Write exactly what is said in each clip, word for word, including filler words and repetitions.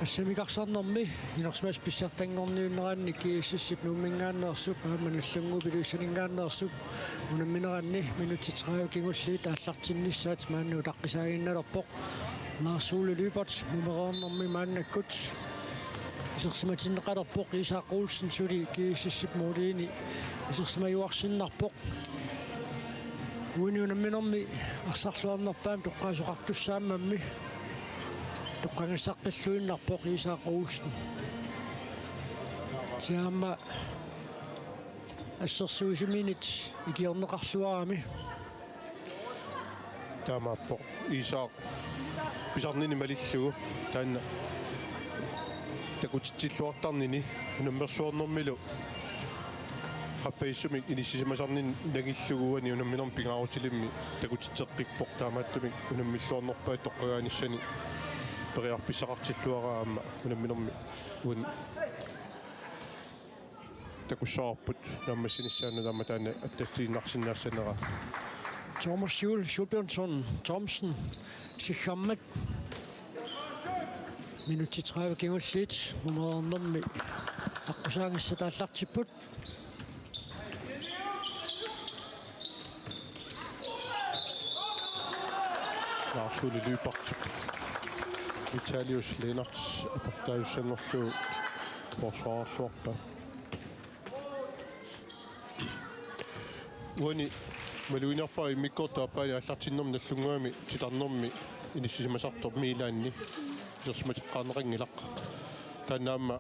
Assamik arsarnermi inersimasut pissartanngorniunneranni GSS-ip Nuumminngaanneersup aamma Nagdlunguup Ilulissaninngaanneersup unammineranni minutsit tredive kingulliit aallartinnissaat maanna utaqqisaaginnalerpoq. Lars Ole Lyberth mumereernermi maannakkut isersimatinneqalerpoq. Isak Olsen suli GSS-ip måliini isersimajuarsinnarpoq. Uani unamminermi arsarluarnerpaamik toqqaasoqartussaammammi toqqagassaqqilluinnarpoq Isak Olsen. Siaamma assersuisiminit ikiorneqarluarami. Taamaappoq Isak pisarnini malillugu taanna takutitsilluartarnini unammersuarnermilu qaffasissumik inissisimasarnini nangillugu uani unamminermi pingaarutilimmi takutitseqqippoq, taamaattumik unammilluarnerpaat toqqagaanissani periarfissaqartilluarami aamma unamminermi uani takussavarput naammassinissaanut aamma taanna attavigiinnarsinnaassanera. Thomas Juul Sulbjørnsson Thomsen, Siggammat. Minutsit tredive kingulliit mumereernermi aqqusaagissat aallartipput. Lars Ole Lyberth. Vitalius Lennert aportaajussanngorlugu forsvarerluarpaa. Uani maluginiarpara immikkoortup aappaani aallartinnermi Nagdlunguami titarnermi inissisimasartoq Miilaanni isersimateqqaarneqanngilaq. Taanna aamma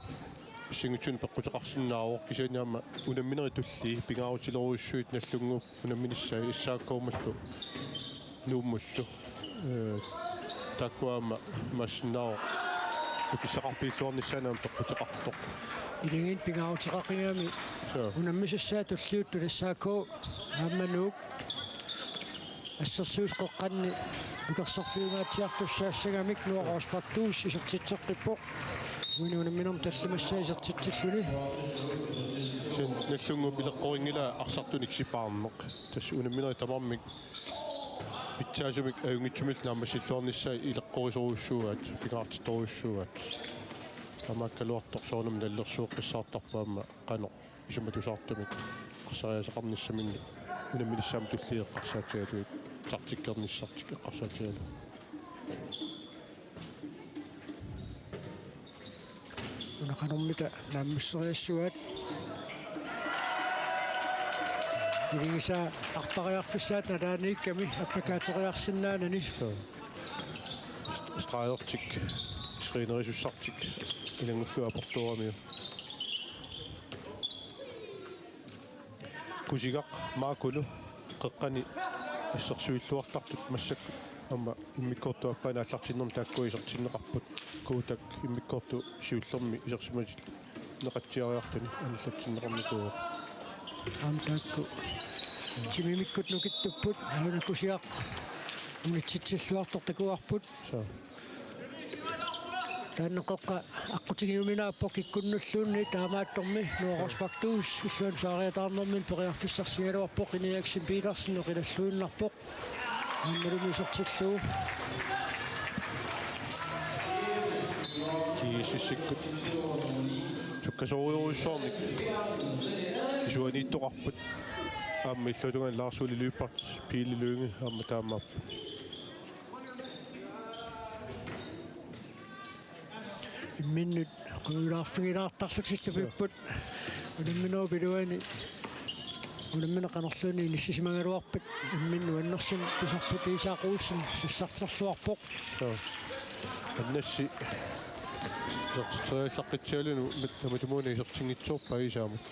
assingitsunik peqquteqarsinnaavoq, kisianni aamma unamminerit tullii pingaarutilerujussuit Nagdlunguup unamminissaat S A K-mullu Nuummullu. Ee, taakku aamma imaassinnaavoq nukissaqarfigilluarnissaanut aamma peqquteqartoq. Ilagiit pingaaruteqaqigami. Suu. Unammisassaat tulliuttut S A K aamma Nuuk. Assersuut qeqqanni nukersorfiungaatsiartussaassagamik Noah Rosbach Duus isertitseqqippoq. Uani unamminermi tallimassaa isertitsilluni. Kisianni Nagdlunguup ileqqorinngilaa arsartunik sipaarneq. Tassa unamminerit tamarmik pitsaasumik ajunngitsumillu naammassilluarnissaat ileqqorisorujussuugaat, pingaartitorujussuugaat. Taamaakkaluartoq soorunami nalilersueqqissaartarpoq aamma qanoq isumatusaartumik arsariaaseqarnissaminnik unamminissaannut tulliit eqqarsaatigalugit, taktikkernissartik eqqarsaatigalugit. Una qanormita naammasseriassuaat. Iligisaa arpariarfissaat nalaaniikkami appakaateriarsinnaanani. Suu. St-, stregertik, screenerisussartik ilanngullugu aportuugamiuk. Kusigaq Maakulu qeqqani assersuilluartartut massakkut aamma immikkoortup aappaani aallartinnermi taakkua isertinneqarput. Kuutak immikkoortut siullermi isersimatinneqatsiariartuni anillatinneqarnikuuvoq. Aamma taakku timimikkut nukittupput, aana Kusigaq unitsitsilluartoq takuarput. Suu. Taanna qeqqa aqqutigiuminaappoq kikkunnulluunniit, taamaattormi Noah Rosbach Duus illuanut saariataarnermini periarfissarsigaluarpoq. René Eriksen Petersen oqilalluinnarpoq. Aammalumi isertillugu. GSS-ikkut sukkasoorujussuarnik isuaniittoqarput. Aamma illuatungaani Lars Ole Lyberth, Pele Lynge aamma taamaappoq. Imminnut qujulaarfigilaartarlutillu pipput. Unamminerup iluani unammineq qanorluunniit inissisimagaluarpat imminnut annertuumik pisarput. Isak Olsen sassarterluarpoq. Suu. Annassi isertitseriallaqqitsialuni mat-, tamatumuuna isertinngitsoorpaa Isaamut.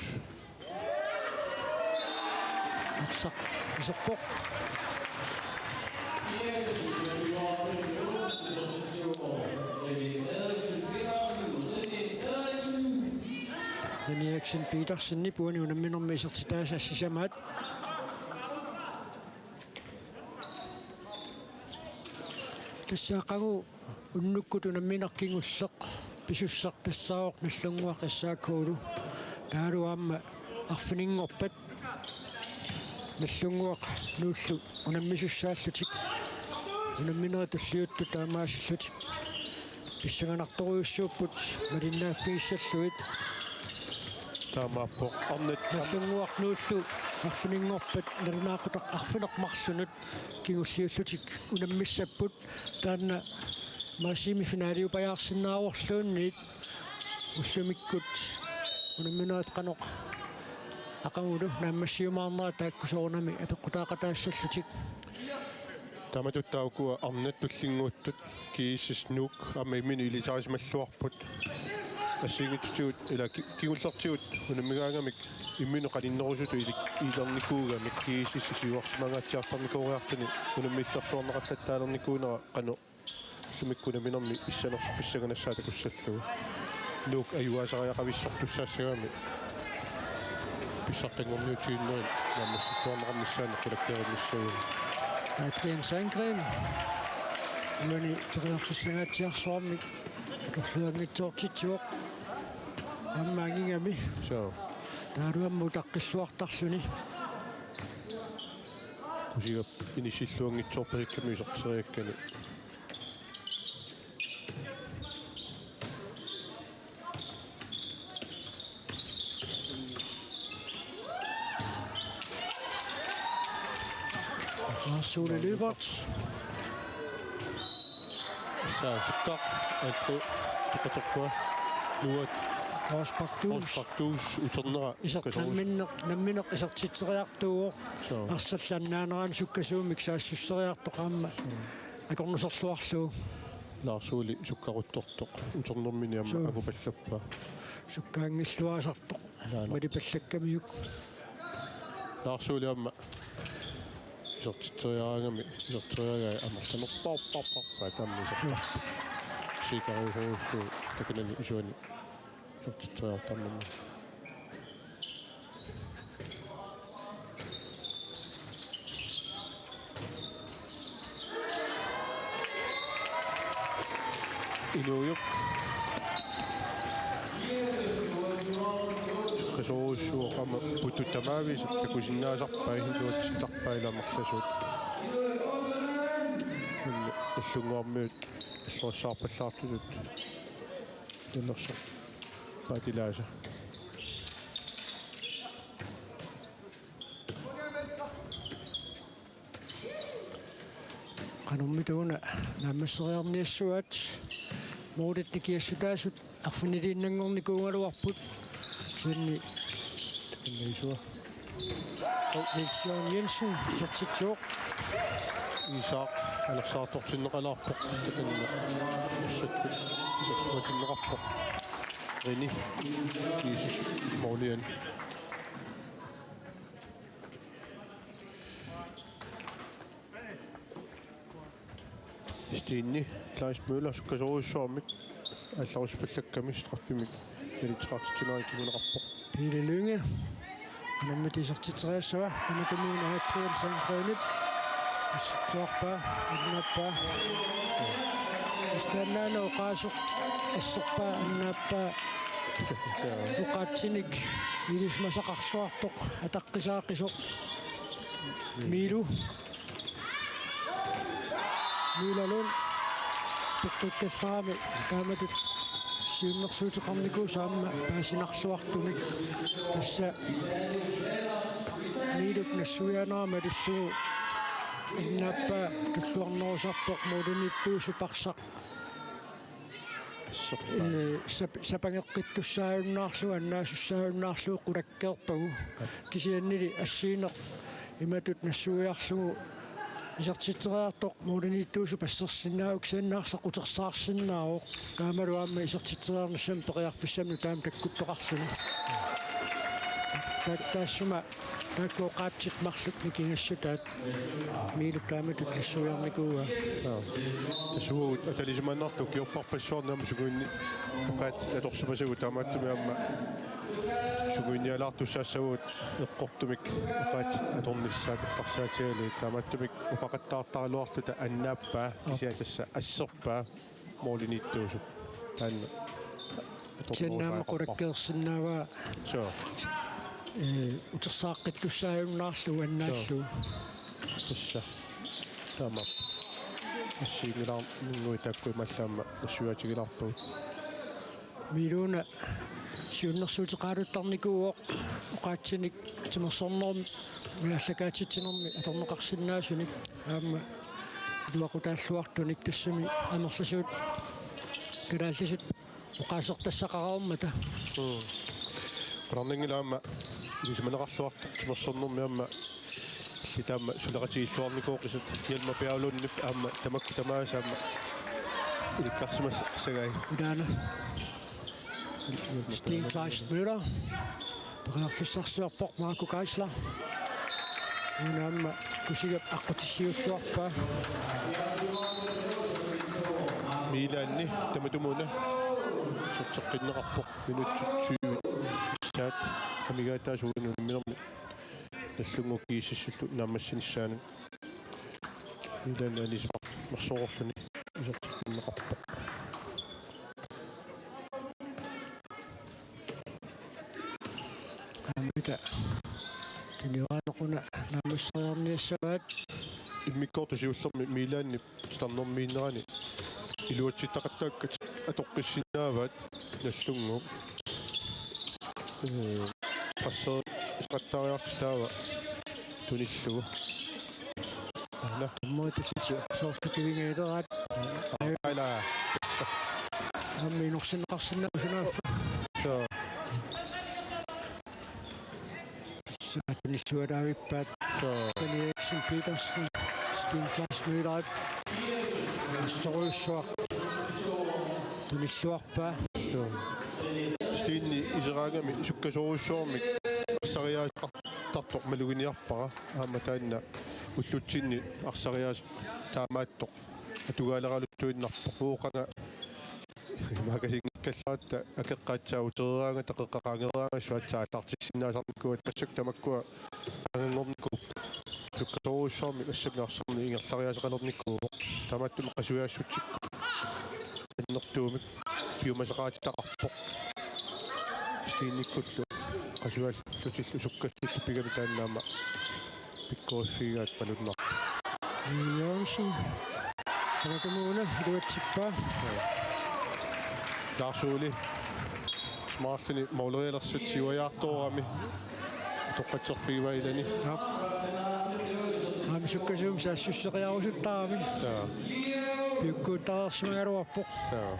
Arsaq iserpoq. René Eriksen Petersenip uani unamminermi isertitaasa sisamaat. Tassa aqagu unnukkut unammineq kingulleq pisussaaq tassaavoq Nagdlunguaq S A K-lu. Taavalu aamma arfininngorpat Nagdlunguaq Nuullu unammisussaallutik, unamminerit tulliuttut taamaasillutik. pissanganartorujussuupput malinnaaffigissallugit. Taamaappoq arnat Nallunnguaq Nuullu arfininngorpat nalunaaqutaq arfineq-marlunut kingulliullutik unammissapput. Taanna imaassinnaavoq semifinaliupajaarsinnaavorluunniit ullumikkut unamminerit qanoq aqagulu naammassiumaarnerat taakku soorunami apeqqutaaqataassallutik. Taamatut taakku arnat tullinnguuttut G S S, Nuuk aamma imminut ilisarisimalluarput. Assigiinngitsutigut ila ki-, kingullertigut unammigaangamik imminut qaninnerusutut ili-, ilernikuugamik G S S siuarsimanngaatsiartarnikuugaluartuni unammillerluarneqallattaalernikuunera qanoq ullumikkut unamminermi issanersoq pissanganassaat takussallugu. Nuuk ajugaasariaqavissortussaassagami pissartanngorniutigiinnerit naammassilluarneqarnissaannik qulakkeerinnissaat. Adrian Sandgren. Uani periarfissangaatsiarsuarmik atorluanngitsoortitsivoq. Aamma angigami. So, Taavalu aamma utaqqilluartarluni. Kusigap inissilluanngitsoorpasikkami iserteriakkani. Lars Ole Lyberth. Saasukka attu tuqatorpua. Nuat Rosbach Duus. Rosbach Duus uternera. Isert namminneq, namminneq isertitseriartuuvoq. So. Arsallannaaneraani sukkasuumik saassusseriartoq aamma akornuserluarlugu. Lars Ole sukkaruttortoq uternermini aamma So. Akupallappaa. Sukkaanngilluaasartoq. Naana. Malipallakkamiuk. Lars Ole aamma isertitseriaraangami iserteriagai amerlanerpaarpaarpaarpaa taamani isertaa. Sikarujussuuvoq takanani isuani isertitseriartaarnermi. Inuujup sukkasoorujussuaq aamma puttut tamaaviisa takusinnaasarpai iluatsittarpai amerlasuut. Nallunnguarmiut alluassaarpallaartutut. Tunnersoq. Paatilaasa. Qanormita una naammasseriarniassuaat, målit nikiassutaasut arfiniliinnanngornikuugaluarput. Kisianni Anniisua. Niels Jørgen Jensen isertitsivoq. Isak alersaartortinneqalaarpoq takanna. Massakkut isersimatinneqarpoq. Rene Kiisis måliani. Stine Kleist Møller sukkasoorujussuarmik aallarusuppallakkami straffimik nalitseqartitsineranni kinguneqarpoq. Pele Lynge. Qanormita isertitseriassava, tamatumuuna Adrian Sandgrenip. Asserluarpaa, annaappaa. Istaannaana oqaasoq, asserpaa, annaappaa. Oqaatsinik ilisimasaqarluartoq, ataqqisaaqisoq. Miilu. Miilalun peqqikkallarami taamatut siunnersuuteqarnikuusoq aamma paasinarluartumik. Tassa Miilup nassuiaanera malillugu annaappaa tulluarnerusarpoq, målimiittuusup arsaq. Asserpaa. Ee, sap-, sapangeqqittussaajunnaarlugu, annaasussaajunnaarlugu qulakkeerpagu. Kisiannili assigineq imatut nassuiarlugu isertitseriartoq målimiittuusup assersinnaavoq, kisianni arsaq utersaarsinnaavoq. Taamalu aamma isertitseriarnissamut periarfissamik nutaamik takkuttoqarluni. Ta-, taassuma taakku oqaatsit marluk nikingassutaat. Miilup taamatut nassuiarnikuuaa. Jaa. Tassa uagut atalisimaannartut ukiorpassuarni aamma sungiunni-, oqaatsit atorsimasagut, taamaattumik aamma sungiunnialaartussaassavagut eqqortumik oqaatsit atornissaat eqqarsaatigalugit, taamaattumik oqaqattaartaraluarluta annaappaa, kisianni tassa asserpaa målimiittuusup. Taanna. Kisianni aamma qulakkeersinnaavaa. Soo. Ee, utersaaqqittussaajunnaarlugu annaallugu. Tassa. Taama. assiginngilaarnikuuagut taakku imaallaat aamma nassuiaatigilaarpagut. Miiluuna siunnersuuteqaraluttarnikuuvoq oqaatsinik timersornermi aallakaatitsinermi atorneqarsinnaasunik aamma iluaqutaalluartunik tassami amerlasuut kalaallisut oqaasertassaqaraammata. Mm. Qularnanngilaq aamma ilisimaneqarluartoq timersornermi aamma illit aamma suleqatigilluarnikuuvoq, qisut Hjalmar Berglundip aamma tamakku tamaasa aamma ilikkarsimassagai. Ilaana. Steen Kleist Møller. Periarfissarsiorpoq Marco Geisler. Una aamma Kusigap aqqutissiuulluarpaa. Miilaanni tamatumuuna iserteqqinneqarpoq minutsit tyve missaat amigaataasa uani unamminermi Nagdlunguup GSS-illu naammassinissaanut. Miilaanni anisimaarsorluni iserteqqinneqarpoq. Aamma tunioraannequna naammasseriarniassavaat. Immikkoortut siullermik Miilaannip titarnermiinnerani iluatsittaqattaakkat atoqqissinnaavaat Nagdlunguup. Ee, qasseriseqattaariartitaava tunillugu. Aana. Aamma tassa soorlu kivingaileraat. Aila. Aamma inorsinneqarsinnaavoq sunaaffa. Joo. Tassa tunillualaavippaat. Joo. Benny Eriksen Petersen, Steen Kleist Møller. Assorujussuaq tunilluarpaa. Joo. Steenip iseraangami sukkasoorujussuarmik arsariaaseqartartoq maluginiarpara. Aamma taanna ullutsinni arsariaaseq taamaattoq atugaaleraluttuinnarpoq. Uoqanga magasingikkallatta akeqqaat saavutigereeraangata qeqqaqaangereeraangassuk aatsaat aallartissinnaasarnikuuaat, massakkut tamakkua anganngornikuupput. Sukkasoorujussuarmik assammi arsarneq ingerlariaaseqalernikuuvoq. Taamaattumik qasujaassutsikkut annertuumik piumasaqaatitaqarpoq. Steenikkullu qasuaallutillu sukkallutillu pigami taanna aamma pikkoriffigigaat malunnarpoq. Jørgensen. Tamatumuuna iluatsippaa. Lars Ole. Smaartini maulerialersut siuajaartoorami. Toqqatserfigivaa ilani. Aap. Aamma sukkasuumik saassusseriarusuttarami. Saa. Piukkuuttareersimagaluarpoq. Saa.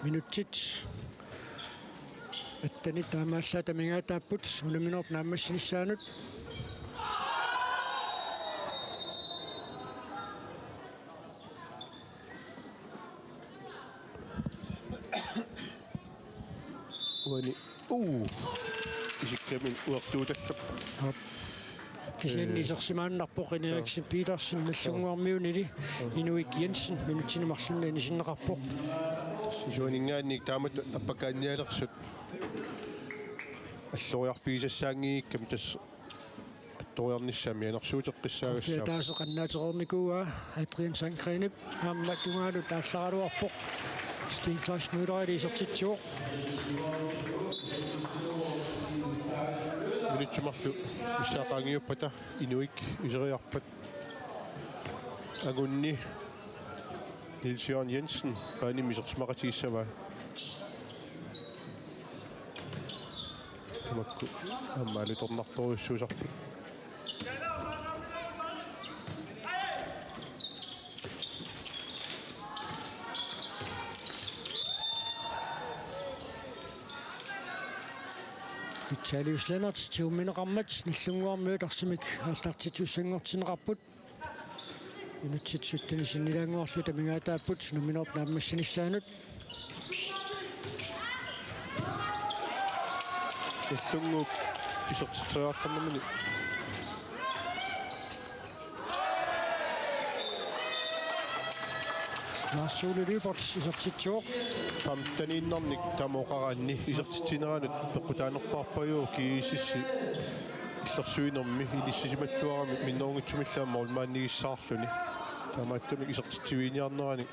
Minutsit attenit taamaallaat amigaataapput unamminerup naammassinissaanut. Uani. Uu. Isikkamik uertuutallappoq. Aap. Kisianni ee, isersimaannarpoq René Eriksen Petersen, Nagdlunguarmiunili Inuik Jensen minutsini marlunni anisinneqarpoq. Isuaninngaanniit taamatut appakaannialersut alloriarfigisassaanngikkami tassa attoriarnissaat mianersuuteqqissaagassaaq. Taaseq annaatereernikuuaa Adrian Sandgrenip. Aamma tungaanut aallaraluarpoq. Steen Klaus Møller isertitsivoq. Minutsit marluk missaat qaangiuppata Inuik iseriarpat. Angunni Niels Jørgen Jensen baanimi isersimaqatigissavaa. Tamakku aamma alutornartorujussuusarput. Vitalius Lennert tigummineqarmat Nagdlunguarmiut arsamik aallartittussanngortinneqarput. Minutsit syttenit sinnilaannguarlutik amigaataapput unamminerup naammassinissaanut. Nagdlunguup isertitseriartornermini. Lars Ole Lyberth isertitsivoq. Femteniinnarnik taama oqaraanni isertitsineranut peqqutaanerpaarpajuvoq GSS-i illersuinermi inissisimalluarami minnerunngitsumillu aamma målmandigissaarluni. Taamaattumik isertitsiviginiarnerani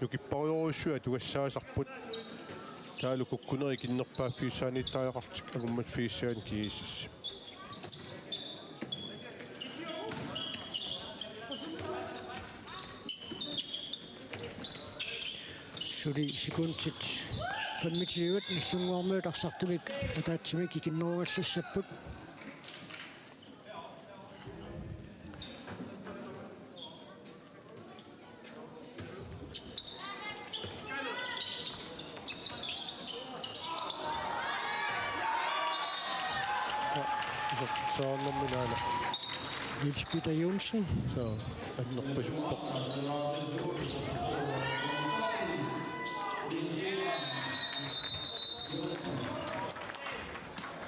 nukipparujorujussuit atugassaasarput. Taavalu kukkunerit ikinnerpaaffigissaaniittariaqartik angummaffigissagaanni G S S. Suli sekundit femogtyve Nagdlunguarmiut arsartumik ataatsimik ikinnerugallassapput. Isertitseriarnermi naana. Niels Peter Johnsen. Soo, annerpasippoq.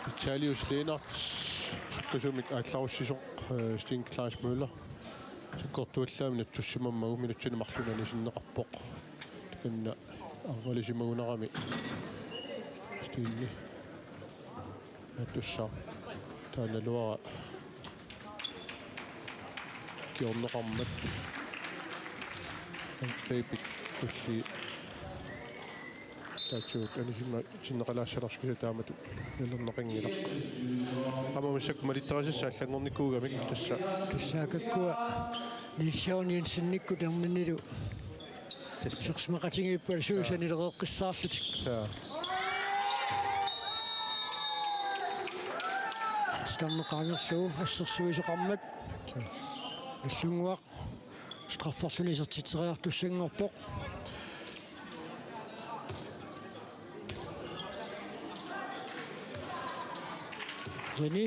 Vitalius Lennert sukkasuumik aallarussisoq, øh, Steen Klaas Møller. Sakkortuallaamik natsussimammagu minutsini marlunni anisinneqarpoq. Takanna arvalisimagunarami Steenip naatsussaaq. Taannaluara kingorneqarmat. Angrebit tulliit. Taassuma anisimatinneqalaassanersoq kisianni taamatut nalerneqanngilaq. Aamma massakkut malittarisassat allanngornikuugamik tassa. Tassa aaqqikkukkit Niels Jørgen Jensenikkut erninilu. Tassa. Isersimaqatigiippat suut. Jaa. Sanilereeqqissaarlutik. Jaa. Titarneq qaangerlugu assersuisoqarmat. Jaa. Nagdlunguaq strafferluni isertitseriartussanngorpoq. Jenny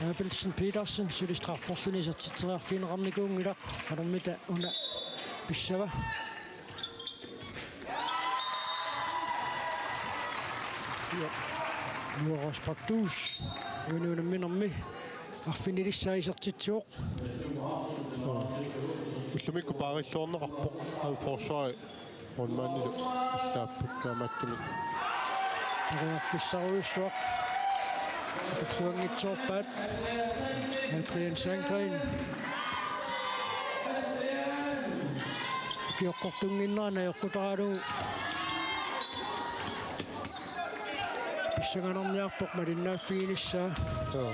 Abelsen Petersen suli strafferluni isertitseriarfigineqarnikuunngilaq, qanormita una pissava. Nueros Baktus uani unamminermi arfinilissaa isertitsivoq. Ullumikkut paarilluarneqarpoq, aamma forsvari målmandilu allaapput taamaattumik. Periarfissarujussuaq atorluanngitsoorpaat Adrian Sandgreen. Ukioqqortunnginnera najoqqutaralugu pissanganarniarpoq malinnaaffiginissaa. Joo.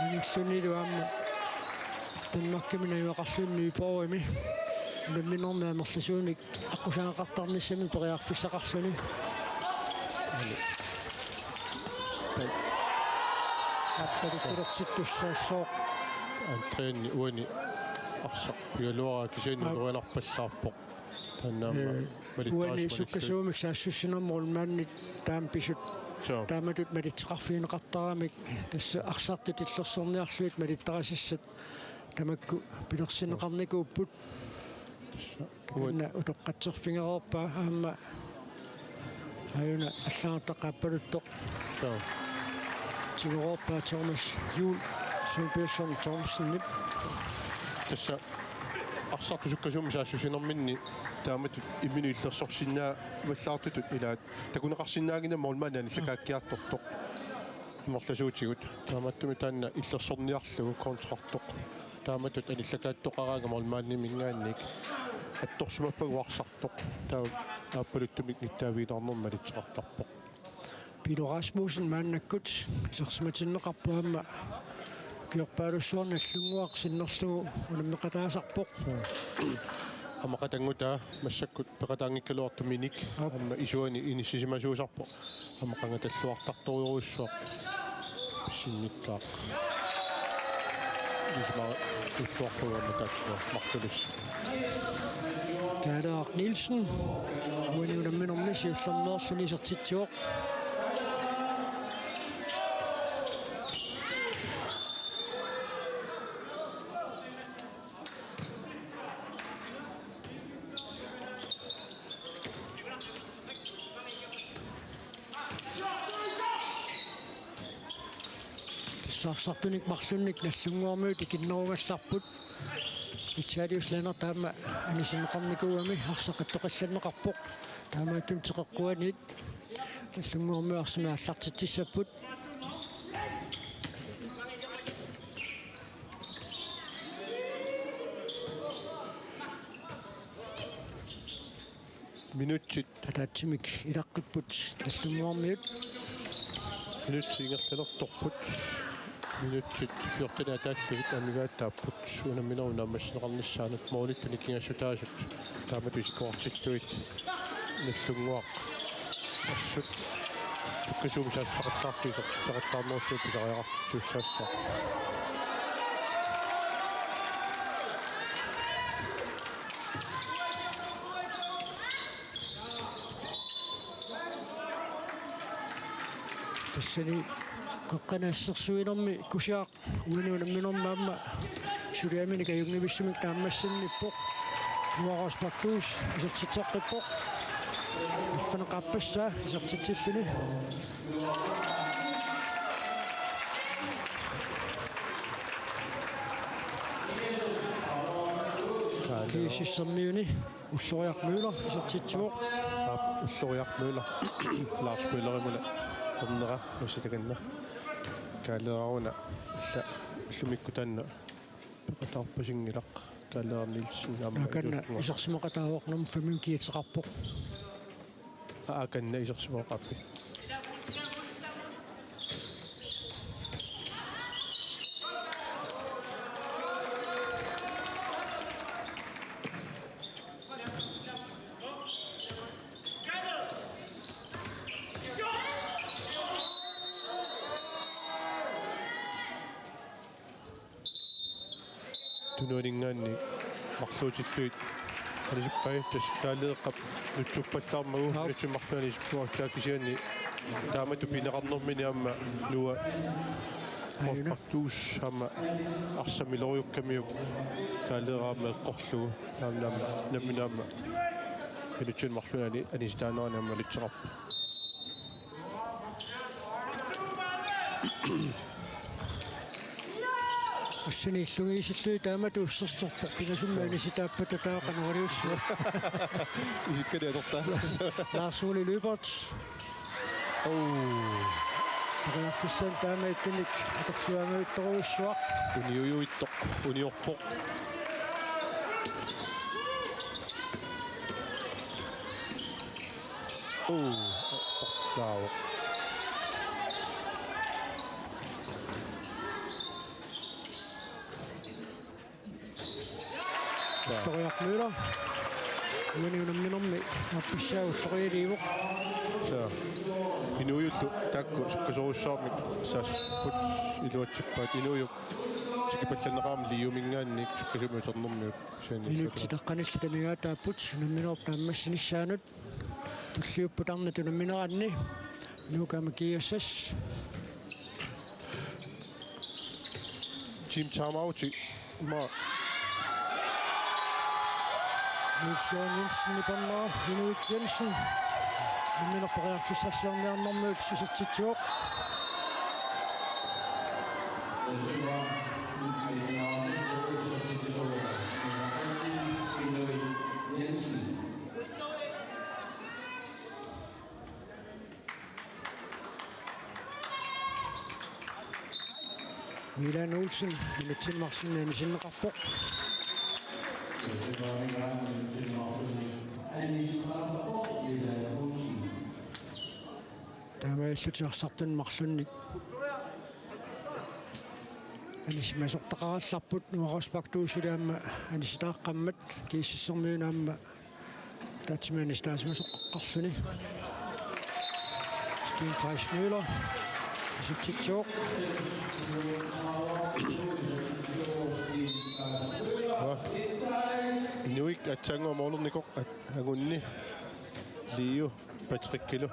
Angillunilu aamma Danmarkimi najugaqarluni Nyborgimi unamminermi amerlasuunik aqqusagaqartarnissamik periarfissaqarluni. Aappaluttulortittussaassaaq. Andreani uani arsaq pigaluaraa kisianni. Aap. Nuanarpallaarpoq. Taanna aamma. Ee, malittarisimalissuit. Uani sukkasuumik saassussinermi målmandit taama pisut. Joo. Taamatut malitseqarfigineqartaramik tassa arsartut illersorniarlugit malittarisassat tamakku pilersinneqarnikuupput. Tassa. Takanna utoqqatserfigereerpaa aamma aajuna allagartaq aappaluttoq. Joo. Tigoreerpaa Thomas Juul Sølvbjørnsson Thomsenip. Tassa arsartut sukkasuumik saassussinerminni taamatut imminut illersorsinnaavallaartutut ilaat takuneqarsinnaanngimmat målmandi anillakaakkiartortoq. Amerlasuutigut. Taamaattumik taanna illersorniarlugu kontrartoq. Taamatut anillakaattoqaraangat målmandiminngaanniit attorsimappagu arsartoq. Taava aappaluttumik nittaavigilaarnermik malitseqartarpoq. Pilo Rasmussen maannakkut isersimatinneqarpoq aamma ukiorpaalussuarni Nagdlunguaq sinnerlugu unammeqataasarpoq. Aamma qatanngutaa massakkut peqataanngikkaluartoq Minik. Aap. Aamma isuani inissisimasuusarpoq. Aamma qangatalluartartorujussuaq pissinnikkaaq. Isuma tulluarlugu aamma taakkua marlulis. Kaaleeraq Nielsen uani unamminermi siullermeerluni isertitsivoq. Tassa arsartunik marlunnik Nagdlunguarmiut ikinnerugallarput. Vitalius Lennert aamma anisinneqarnikuugami arsaq attoqqillanneqarpoq. Taamaattumik teqeqquaniit Nagdlunguarmiut arsamik aallartitsissapput. Minutsit. Ataatsimik ilaqqipput Nagdlunguarmiut. Minutsit ingerlalertorput. Minutsit fjorten ataallugit amigaataapput. Unamminerup naammassineqarnissaanut målillu nikingassutaasut. Taamatut isikkoqartillutik Nagdlunguaq assut sukkasuumik saassussaqattaartuusoq, saassussaqattaarnerullutik pisariaqartitsisussaassaaq. Tassani qeqqani assersuinermi Kusiaq uani unamminermi aamma suliaminik ajunngivissumik naammassinniippoq. Nuaqqarspartus isertitseqqippoq. Arfineq-aappassaa isertitsilluni. Taale. G S S-ermiuni Ulloriaq Møller isertitsivoq. Aap, Ulloriaq Møller. Lars Møllerimuna ernera nuusitakanna. Kaaleeraaruna illa ullumikkut taanna peqataarpasinngilaq. Kaaleeraq Nielsen aamma. Akanna iluattunga isersimaqataavoq nummer fem kiateqarpoq. Akanna isersimaqaappi. Tunuaninngaanniit marluutillugit anisippai, tassa Kaaleeqqap nutsuppallaarmagu. Aap. Itsi marluk anisippuartaa kisianni taamatut pineqarnermini aamma Nuaqqarspartus aamma arsamiloriukkamiuk Kaaleeraq aamma eqqorlugu. Aamma, aamma, nammineq aamma. Inuttut marluk ani-, anisitaanerani aamma alitseqarpoq. Assani illugiisillugit taamatut ussersorpoq, pingasummi anisitaappata taava qanoq iliussuaq. Isikkani atortaa. Lars Ole Lyberth. Oo. Periarfissaanut taama ittunik atorluarniartorujussuaq. Uniujuittoq, uniorpoq. Oo, taava. Ulloriaq Møller. Uani unamminermi aappassaa ullorialiivoq. Saa. Inuujullu taakku sukkasoorujussuarmik saassupput iluatsippaat, Inuujup tikipallanneqarami Liuminngaanniit sukkasuumik uternermiut. Minutsit aqqanillit amigaataapput unamminerup naammassinissaanut. Tulliupput arnat unammineranni. Nuuk aamma G S S. Team timeout. Ma. Niels Jørgen Jensen, Inuit Jensen. Unammineq periarfissarsiorniarnermiut isertitsivoq. Inuit Jensen. Milan Olsen, minutsini marlunni anisinneqarpoq. Taamaalillutik arsartuni marlunnik anisimasortaqarallarput, Nuaqqarspartus suli aamma anisitaaqqammat, G S S-ermiuna aamma Tatsimianis taasimasoqqarluni. Steen Theis Møller. Isertitsivoq. Inuit aatsaannguaq målernikoq at-, angunni. Liu Patrickilu.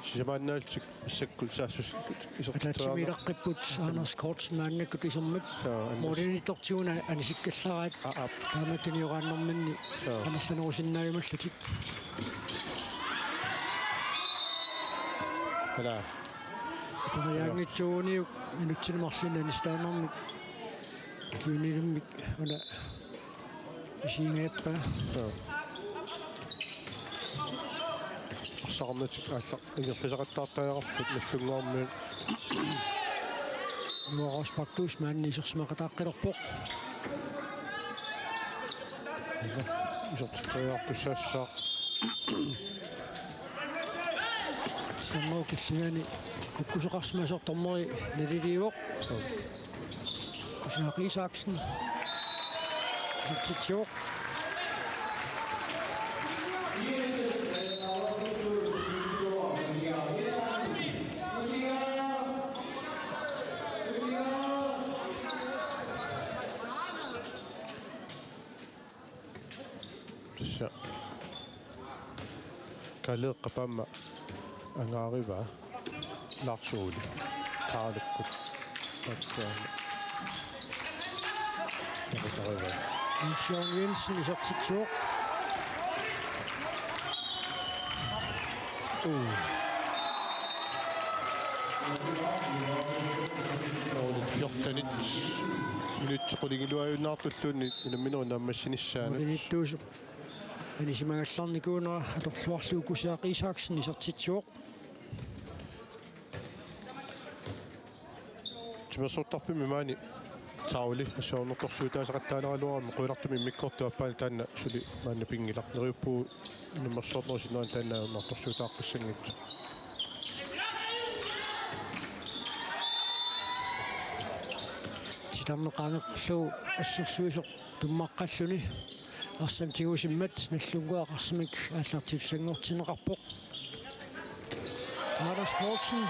Sisamaannaallutik. Massakkut saassussat isertitseriarneq. Ataatsimiilaqqipput Anders Kortsen maannakkut isermut. Saa, Anders. Målimiittortigut anisikkallaraat. Aa, aap. Taama tunioraannerminni. Saa. Amerlanerusinnaajumallutik. Ala. Periaanngitsuuniuk minutsini marlunni anisitaanermik. Kiunilimmik una. Isigigaarpaa. Joo. Arsaqarnatik aallaq ingerlasaqattaartariaqarput Nagdlunguarmiut. Nuaqqarspartus maani isersimaqataaqqilerpoq. Isertitseriartussaassaaq. Titarnerup killingani kukkusoqarsimasoq dommeri naliliivoq. Kusiaq Isaksen isertitsivoq. Tassa Kaaleeqqap aamma angaarivaa Lars Ole Karlekkut. Tassa angaarivaa. Nils Jørgen Jensen isertitsivoq. Uu. Fjortenit minutsit qulingiluajunnaartulluunniit unamminerup naammassinissaanut. Qulinittuusoq. Anisimagallarnikuunera atorluarlugu Kusiaq Isaksen isertitsivoq. Timersortarfimmi maani Tauli assorsortorsuutaasaqattaaleraluarami qujanartumik immikkoortup aappaani taanna suli maanna pinngilaq. Neriuppugut unammersuarnerup sinnerani taanna ajornartorsiutaaqqissanngitsoq. Titarneq qaangeqqullugu assersuisoq tummaqqalluni. Arsamik tigusimmat Nagdlunguaqarsimik aallartitussanngortinneqarpoq. Anders Poulsen.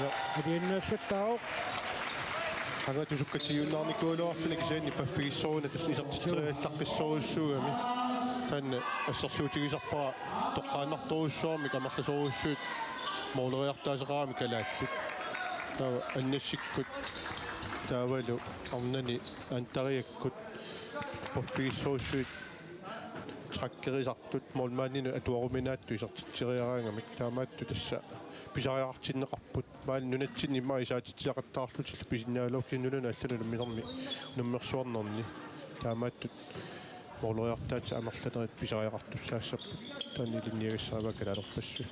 Ja. Aliannallattaavoq. Qanga tusukkatigijunnaarnikuugaluarluni kisianni paffigissoruna tassa isertitseriallaqqissorujussuugami. Taanna assersuutigisarpara toqqaannartorujussuarmik amerlasoorujussuit mooleriartaasaqaramik kalaallit. Taava Annassikkut taavalu arnani Antariakkut paffigissorujussuit trækkerisartut målmandinut atuaruminaattut isertitseriaraangamik taamaattut tassa pisariaqartinneqarput. Maani nunatsinni immaqa isaatitsiaqattaarlutillu pisinnaagaluarlutik nunanut allanut unamminermi unammersuarnerni. Taamaattut mooleriartaatit amerlanerit pisariaqartussaassapput. Taanna ilinniagassarivaa kalaalerpassuit.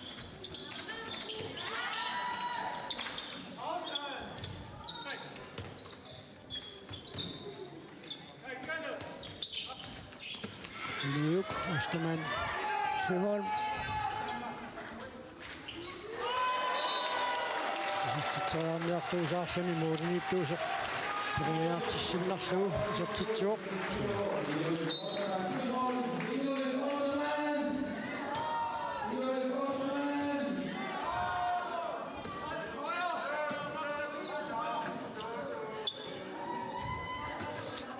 Nuuk Ostermann Søholm. Isertitseriarniartuusaarluni målimiittuusoq. Periartissinnarlugu isertitsivoq.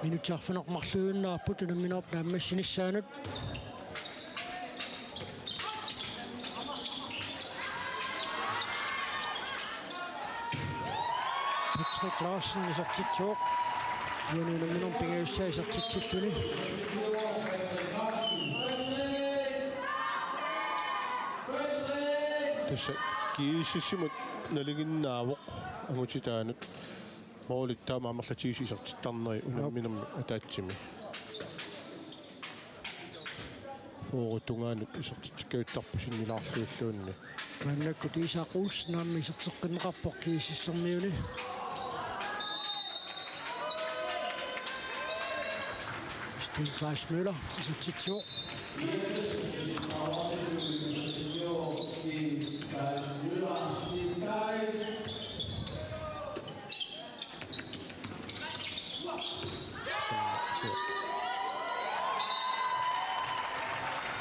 Minutsit arfineq-marluinnaapput unamminerup naammassinissaanut. Patrick Larsen isertitsivoq. Uani unamminermi pingajussaa isertitsilluni. Tassa GSS-imut nalinginnaavoq angutitaanut. Målit taama amerlatigisut isertittarneri unamminermi ataatsimi. Fyrre tungaanut isertitsikkajuttarput sinnilaarlugilluunniit. Maannakkut Isak Olsen aamma iserteqqinneqarpoq GSS-ermiuni. Sten Kleist Møller isertitsivoq.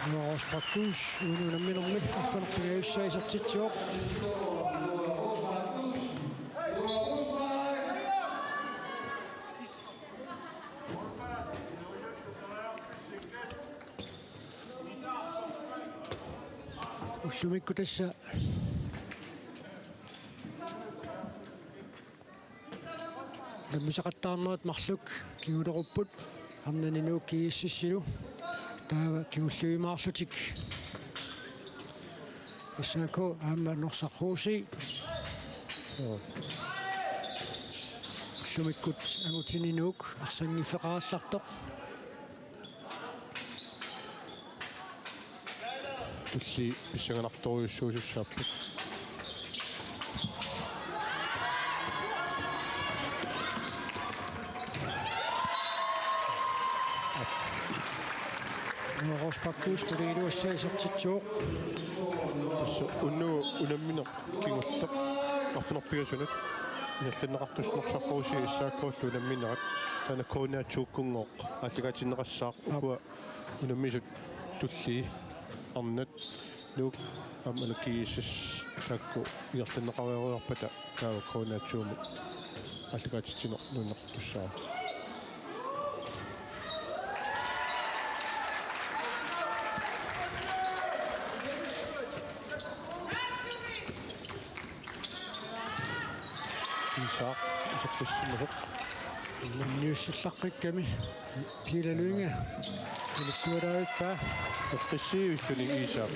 Nuaros Baktus uani unamminermi arfineq-pingajussaa isertitsivoq. Ullumikkut tassa nammisaqattaarnerit marluk kingulerupput arnani Nuuk GSS-ilu. Taava kingulliumaarlutik S A K aamma Norsaq H C. Ullumikkut angutini Nuuk arsanngiffeqarallartoq. Tulliit pissanganartorujussuusussaapput. Rosbach Duus qulingiluassaa isertitsivoq. Tassa unnugu unammineq kingulleq arfineq-pingasunut ingerlanneqartussaq Norsaq H C S A K-llu unamminerat. Taanna K N R to-kkunngooq aallakaatinneqassaaq. Ukua unammisut tullii arnat Nuuk aamma G S S taakku ingerlanneqareeriarpata taava K N R to-mut aallakaatitsineq nuunneqartussaavoq. Isak isertissimasoq. Unniussilaqqikkami. Pila Lynge. Ilissualaavippa. Eqqissiivilluni Isak.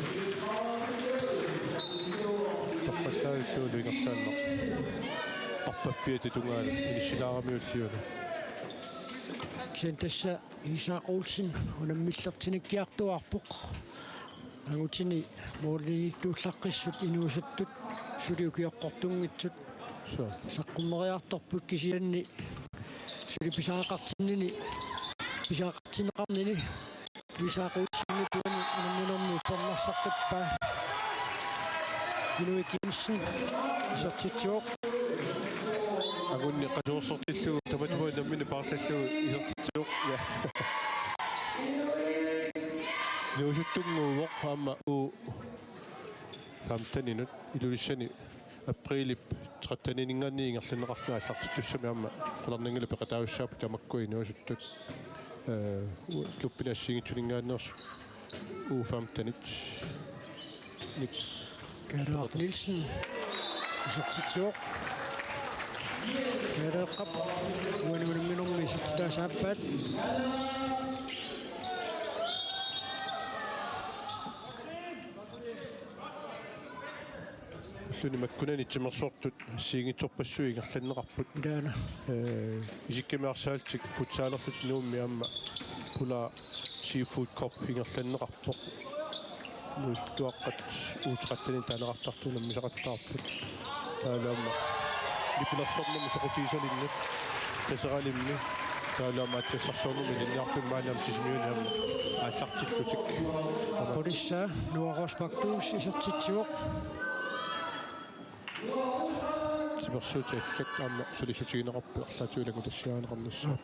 Toqqallaavilluni ingerlaannaq. Arpaffiata tungaanut ilissilaaramiulliuna. Kisianni tassa Isak Olsen unammillertinniartuaarpoq. Angutini moorliniittuullaqqissut inuusuttut suli ukioqqortunngitsut. Suu. Saqqummeriartorput kisianni suli pisariaqartinnini, pisariaqartinneqarnini Isak Olsenip uani unamminermi uppernarsartappaa. Inuit Jensen isertitsivoq. Angunni qasuersertillugu tamatuma unammineq paarlallugu isertitsivoq. Ja. Inuusuttunnguuvoq aamma U femteninut Ilulissani aprilip trettenininngaanniit ingerlanneqarluni aallartittussamik aamma qularnanngilaq peqataasussaapput tamakkua inuusuttut. Ee, u-, klubbini assigiinngitsuninngaanneersut U femtenit. Nik. Kaaleeraq Nielsen isertitsivoq. Kaaleeqqap uani unamminermi isertitaasa aappaat. Ulluni makkunani timersortut assigiinngitsorpassuit ingerlanneqarput. Ilaana. Ee, isikkami arsaallutik futsalerlutik Nuummi aamma Polar Seafood Cup ingerlanneqarpoq. Inuusuttuaqqat U trettenit taaneqartartut unammisaqattaarput. Taavalu aamma nipilersornermi soqutigisalinnut Taseralimmi. Taavalu aamma aatsitassarsiornermi ilinniarfimmi maani aamma Sisimiuni aamma aallartillutik. Qulissaa Noah Rosbach Duus isertitsivoq. Timersuutit allat aamma sulissutigineqarput arlaatigut ilanngutassaarineqarnissaa.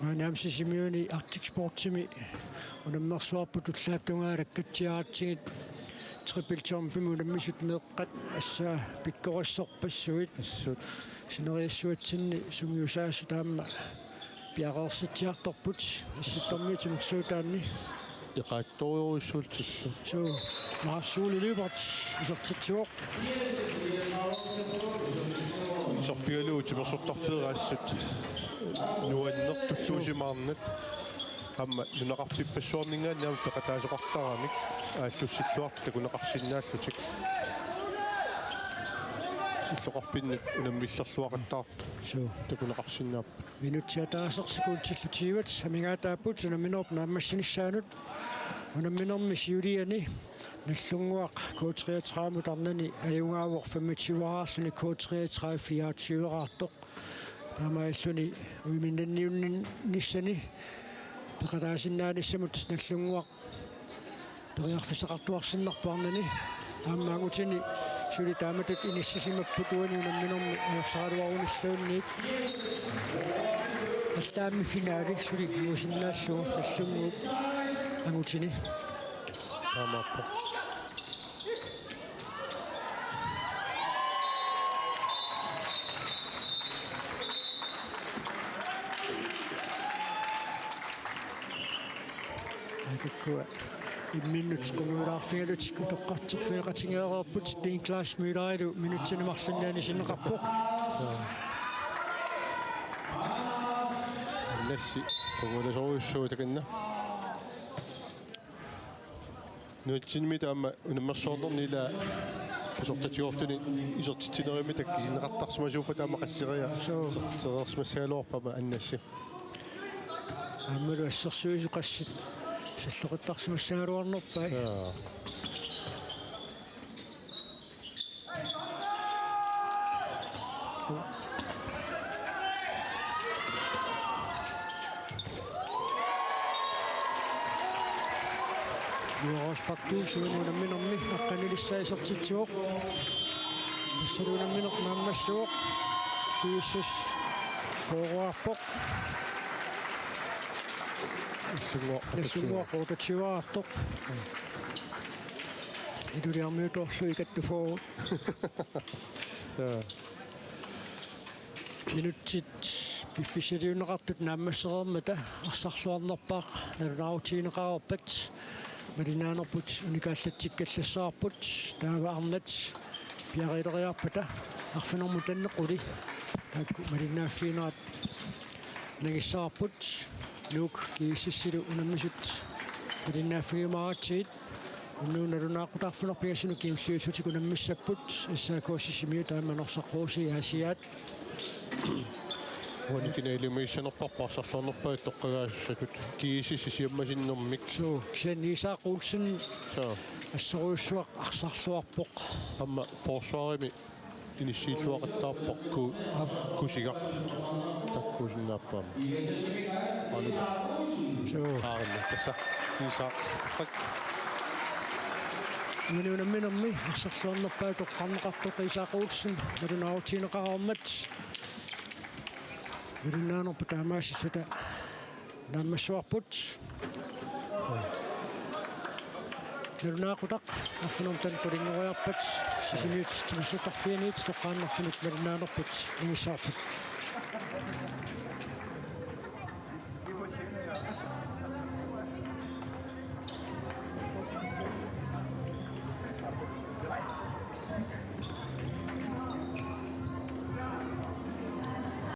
Maani aamma Sisimiuni Arctic Sportsimi unammersuarput tullaat tungaanut lakkatsiaratsigit triple jumpimi unammisut meeqqat assaa pikkorissorpassuit. Assut. Sineriassuatsinni sungiusaasut aamma piareersitsiartorput assittormiut timersuutaanni. Eqaattorujussuullutillu. Suu, Marsuli Lyberth isertitsivoq. Iserfigalugu timersortarfeeraassut nuannertulluusimaarnat aamma nunaqarfippassuarninngaanniit aamma peqataasoqartaramik aallussilluartut takuneqarsinnaallutik. Illoqarfinnut unammillerluaqattaartut. Suu. Takuneqarsinnaapput. Minutsit ataaseq sekundillu tyvet amigaataapput unamminerup naammassinissaanut. Unamminermi siuliani Nagdlunguaq K treogtredive-mut arnani ajugaavoq femogtyve-raarluni K treogtredive fireogtyve-raartoq. Taamaalilluni uiminnanniunnissani peqataasinnaanissamut Nagdlunguaq periarfissaqartuarsinnarpoq arnani. Aamma angutini suli taamatut inissisimapput uani unamminermi ajorsaraluarunilluunniit. Allaammi finaali suli inuusinnaallugu Nagdlunguup angutini. Taamaappoq. Aajuku imminnut qungujulaarfigalutik utoqqarterfeqatigeereerput, Niklas Møllerilu minutsini marlunni anisinneqarpoq. Annassi qungujulasorujussuuvoq takanna. Nunatsinni taama unammersuarnerni ila pisortatigoortuni isertitsinermi takkutinneqartarsimasuuppata taama qasseriarluni. Suu. Isertitsereersimassagaluarput aamma Annassi. Aammalu assersuisut qassit salloqittarsimassagaluarnerpai. Jaa. Lars Bak Duus uani unamminermi aqqanilissaa isertitsivoq. Tassalu unammineq naammassivoq. G S S fyrrearpoq. Nagdlunguaq Nagdlunguaq otteogtyveartoq. Iluliarmiutoorlugit kattufoorut. Minutsit piffissaliunneqartut naammassereermata arsarluarnerpaaq nalunaarutigineqareerpat malinnaanerput unikaallatsikkallassavarput. Taava arnat piareeriarpata arfineq-marlunut quli taakku malinnaaffiginerat nangissavarput. Nuuk G S S-ilu unammisut malinnaaffigiumaaratsigit. Unnugu nalunaaqutaq arfineq-pingasunut kingulliullutik unammissapput S A K Sisimiut aamma Norsaq Rosii Aasiaat. Uani kinaaliumagissanerparput arsarluarnerpaat toqqagaasussatut G S S siammasinnermik. Suu, kisianni Isak Olsen Suu. Assorujussuaq arsarluarpoq. Aamma forsvarimi inissiilluaqattaarpoq ku-, kusigaq. Takkuusinnaapput aamma. Alu. Suu. Aarinna tassa. Isak. Uani unamminermi arsarluarnerpaat toqqarneqartoq Isak Olsen nalunaarutigineqareermat. Malinnaanerput taamaasilluta naammassivarput. Nalunaaqutaq arfineq-marlunut qulinngoriarpat Sisimiut timersortarfianiit toqqaannartumik malinnaanerput nangissavarput.